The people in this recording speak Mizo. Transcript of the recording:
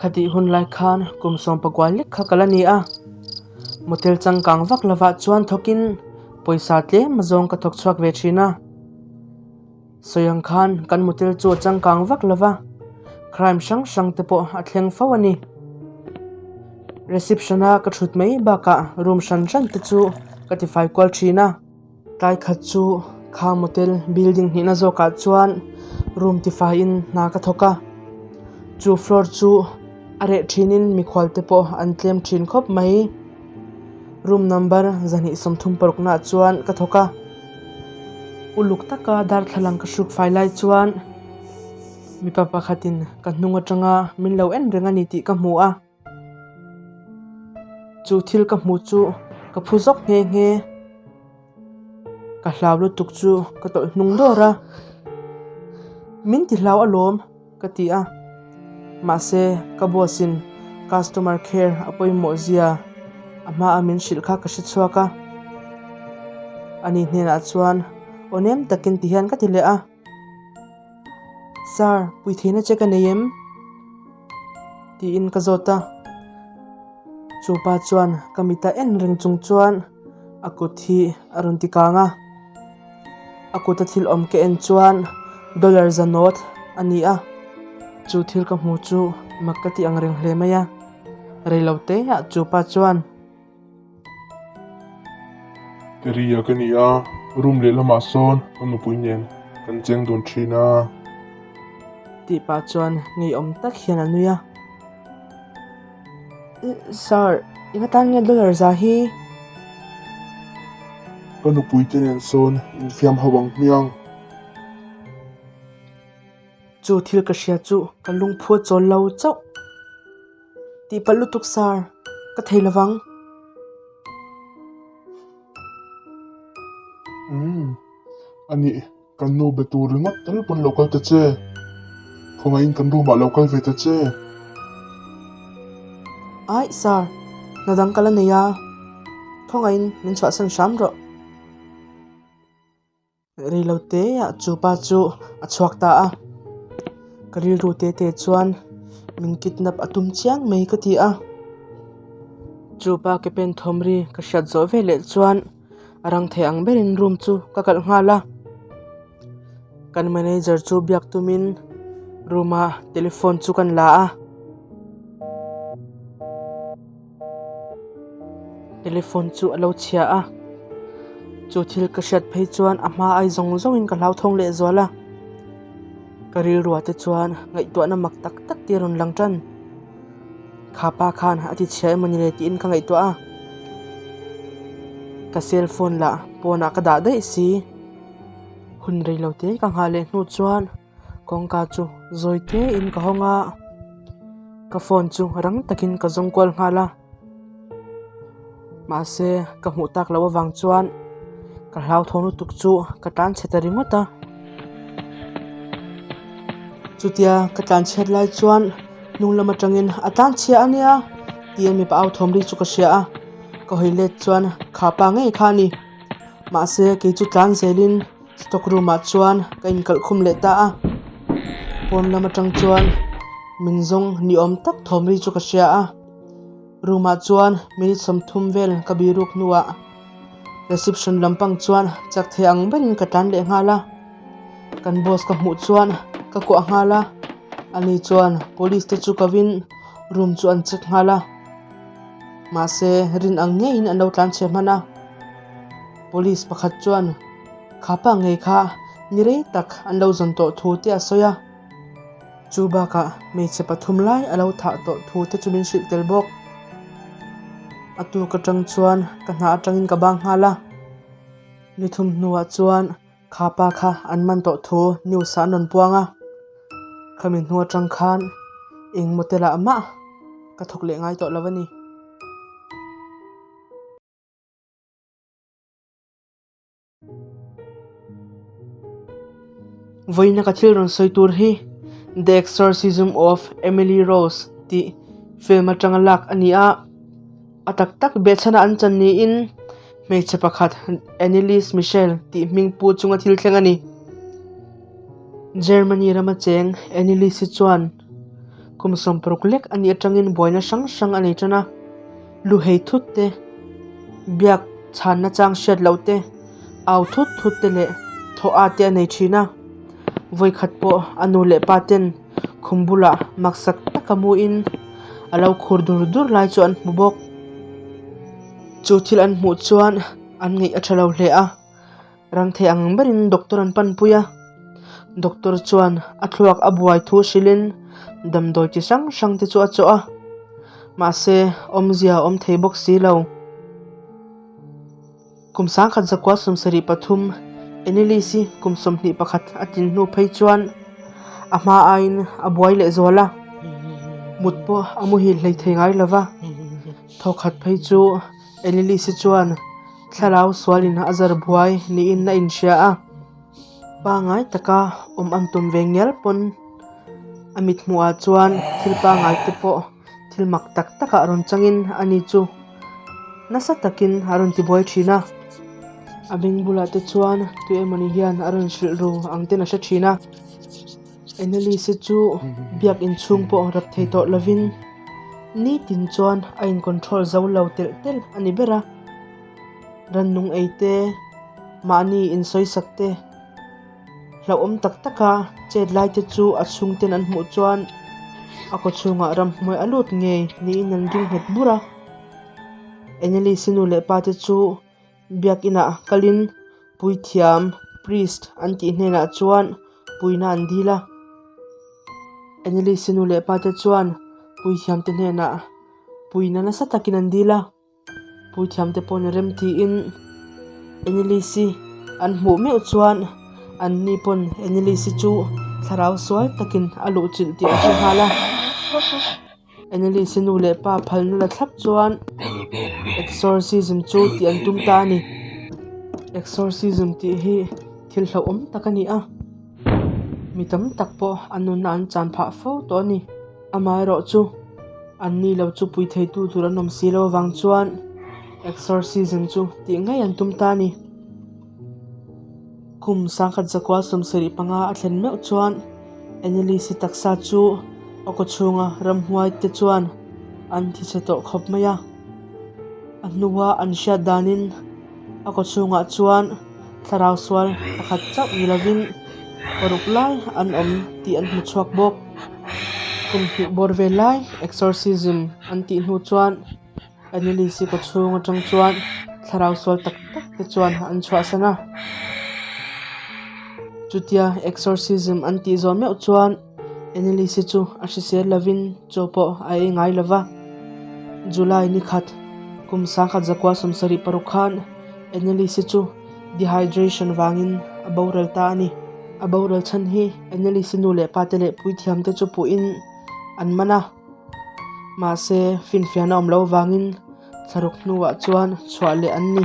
Khatih hun lai khan kum sawmpakua lek kha ka la ni a, motel changkang vak lovah chuan thawkin pawisa tlem zawng ka thawk chhuak ve thin a. Sawi ang khan kan motel chu a changkang vak lova, crime hrang hrang te pawh a thleng fo a ni. Reception a ka thut mai bakah room hran hran te chu ka tifai kual thin a. Tlai khat chu kha motel building hnihna zawkah chuan room tifaiin hna ka thawk a, chu floor chu a reh thinin mikhual te pawh an tlem thin khawp mai. Room number zahnih sawmthum paruknaah chuan ka thawk a, uluk taka darthlalang ka hruk fai lai chuan mipa pakhatin ka hnung atanga min lo en reng a ni tih ka hmu a. Chu thil ka hmuh chu ka phu zawk nghe nghe. Ka hlau lutuk chu ka tawlh hnung dawr a, Min ti hlau alawm ka ti a. Mahse ka boss in customer care a pawimawh zia a hma a min hrilh kha ka hre chhuak a. Ani hnenah chuan aw nem takin ti hian ka ti leh a. Sir, pui theihna che ka nei em? tiin ka zawt a. Chu pa chuan ka mita en reng chung chuan a kut hi a rawn ti kang a. A kuta thil awm ka en chuan dollar za note a ni a. Chu thil ka hmu chu mak ka ti ang reng hle mai a. Reilote ah chu pa chuan. Ria ka ni a, room lehlamah sawn ka nupui nen kan cheng dun thin a. Tih pah chuan ngeiawm tak hian a nui a. Sir, eng atan nge dollar za hi? Ka nupui te nen sawn infiam ho ang hmiang. Chu thil ka hria chu ka lungphu a chawl lo chauh. Tih palh lutuk sir, ka thei lovang. Umm, anih kan nu be tur ringawt tal pawn lo kal ta che. Khawngaihin kan room ah lo kal ve ta che. Aih sir, hna dang ka la nei a, khawngaihin min chhuahsan hram rawh. Rilo te ah chu pa chu a chhuak ta a, ka rilru te te chuan min kidnap a tum chiang mai ka ti a, chu pa ke pen thawm ri ka hriat zawh veleh chuan a rang thei ang berin room chu ka kalh nghal a, kan manager chu biak tumin room ah telephone chu kan la a. Telephone chu a lo chhia a, chu thil ka hriat phei chuan a hma ai zawng zawngin ka hlauthawng leh zual a, ka rilruah te chuan ngaihtuahna mak tak tak te a rawn lang tan. Kha pa khan a ti chhia emaw ni le tiin ka ngaihtuah a, ka cell phone lah pawnah ka dah daih si. Hun reilote ka nghah leh hnu chuan. Kawngka chu zawi te in ka hawng a, ka phone chu rang takin ka zawng kual nghal a, mahse ka hmuh tak loh avang chuan ka hlauthawng lutuk chu ka tlan chhe ta ringawt a. Chutia ka tlan chhiat lai chuan hnung lam atangin a tlan chhia a nia tia mipa au thawm ri chu ka hria a, ka hawi let chuan kha pa ngei kha a ni, mahse kei chu tlan zelin. Stock room ah chuan ka inkalh khum leh ta a, pawn lam atang chuan min zawng ni awm tak thawm ri chu ka hria a, room ah chuan minute sawmthum vel ka biruk hnuah reception lampang chuan chak thei ang berin ka tlan leh nghal a, kan boss ka hmuh chuan ka kuah nghal a, ani chuan police te chu ko in room chu an check nghal a, mahse rin ang ngeiin an lo tlan chhe hman a. Police pakhat chuan kha pa ngei kha ni rei tak an lo zawn tawh thu te a sawi a, chu bakah hmeichhe pathum lai a lo thah tawh thu te chu min hrilh tel bawk. A tuk atang chuan ka hna atangin ka bang nghal a, ni thum hnuah chuan kha pa kha an man tawh thu news ah an rawn puang a, khami hnu atang khan eng motel ah mah ka thawk leh ngai tawh lo a ni. Vawiina ka thil rawn sawi tur hi The Exorcism of Emily Rose tih film atanga lak a ni a, a tak tak behchhana an chan niin. Hmeichhe pakhat Anneliese Michel tih hming pu chunga thil thleng a ni. Germany rama cheng Anneliese chuan kum 60 lek a nih atangin buaina hrang hrang a nei tan a, lu hei thut te, biak chhanna chang hriat loh te, au thut thut te leh thaw at te a nei thin a. Vawikhat pawh a nu leh pa ten khum bulah maksak taka muin a lo khur dur dur lai chu an hmu bawk. Chu thil an hmuh chuan an ngaih a tha lo hle a, rang thei ang berin doctor an panpui a. Doctor chuan a thluak a buai thu hrilhin damdawi chi hrang hrang te chu a chawh a, mahse awmzia a awm thei bawk si lo. Kum 1973 Anneliese kum 21 a tin hnu phei chuan a hma aiin a buai leh zual a, mut pawh a muhil hlei thei ngai lo va. Thawkhat phei chu Anneliese chuan thlarau sualin a zar buai niin a inhria a, pangngai taka awm an tum ve ngial pawn a mithmuhah chuan thil pangngai te pawh thil mak tak takah rawn changin ani chu nasa takin a rawn tibuai thin a. A beng bulah te chuan tui emawni hian a rawn hrilh ru ang ten a hre thin a. Anneliese chu biak inchhung pawh rap thei tawh lovin nitin chuan a in control zo lo telh telh a ni ber a. Rannung ei te, mahni insawisak te, hlauhawm tak taka chet lai te chu a chhungten an hmuh chuan a kawchhungah ramhnuai a lut ngei niin an ring nghet bur a. Anneliese nu leh pa te chu Biakinah kalin puithiam, priest, an tih hnenah chuan puina an dil a. Anneliese nu leh pa te chuan puithiam te hnenah puina nasa takin an dil a. Puithiam te pawhin rem tiin Anneliese an hmuh meuh chuan an ni pawn Anneliese chu thlarau sual takin a luhchilh tih an hre nghal a. Anneliese nu leh pa phalna la thlap chuan exorcism chu tih an tum ta a ni. Exorcism tih hi thil hlauhawm tak a ni a, mi tam tak pawh an nunna an chan phah fo tawh a ni. Amaherawhchu an ni lo chu pui theitu tur an awm si lo avang chuan exorcism chu tih ngei an tum ta a ni. Kum 1975 a thlen meuh chuan Anneliese taksa chu a kawchhunga ramhuai te chuan an thi chhe tawh khawp mai a. A hnua an hriat danin a kawchhungah chuan thlarau sual pakhat chauh ni lovin paruk lai an awm tih an hmu chhuak bawk. Kum hnih bawr vel lai exorcism an tih hnu chuan Anneliese kawchhung atang chuan thlarau sual tak tak te chuan an chhuahsan a. Chutia exorcism an tih zawh meuh chuan Anneliese chu a hrisel lovin chaw pawh a ei ngai lo va. July ni khat kum 1976 khan Anneliese chu dehydration vangin a boral ta a ni. A boral chhan hi Anneliese nu leh pa te leh puithiam te chu puhin an man a. Mahse, finfiahna awm loh vangin thlaruk hnuah chuan chhuah leh an ni.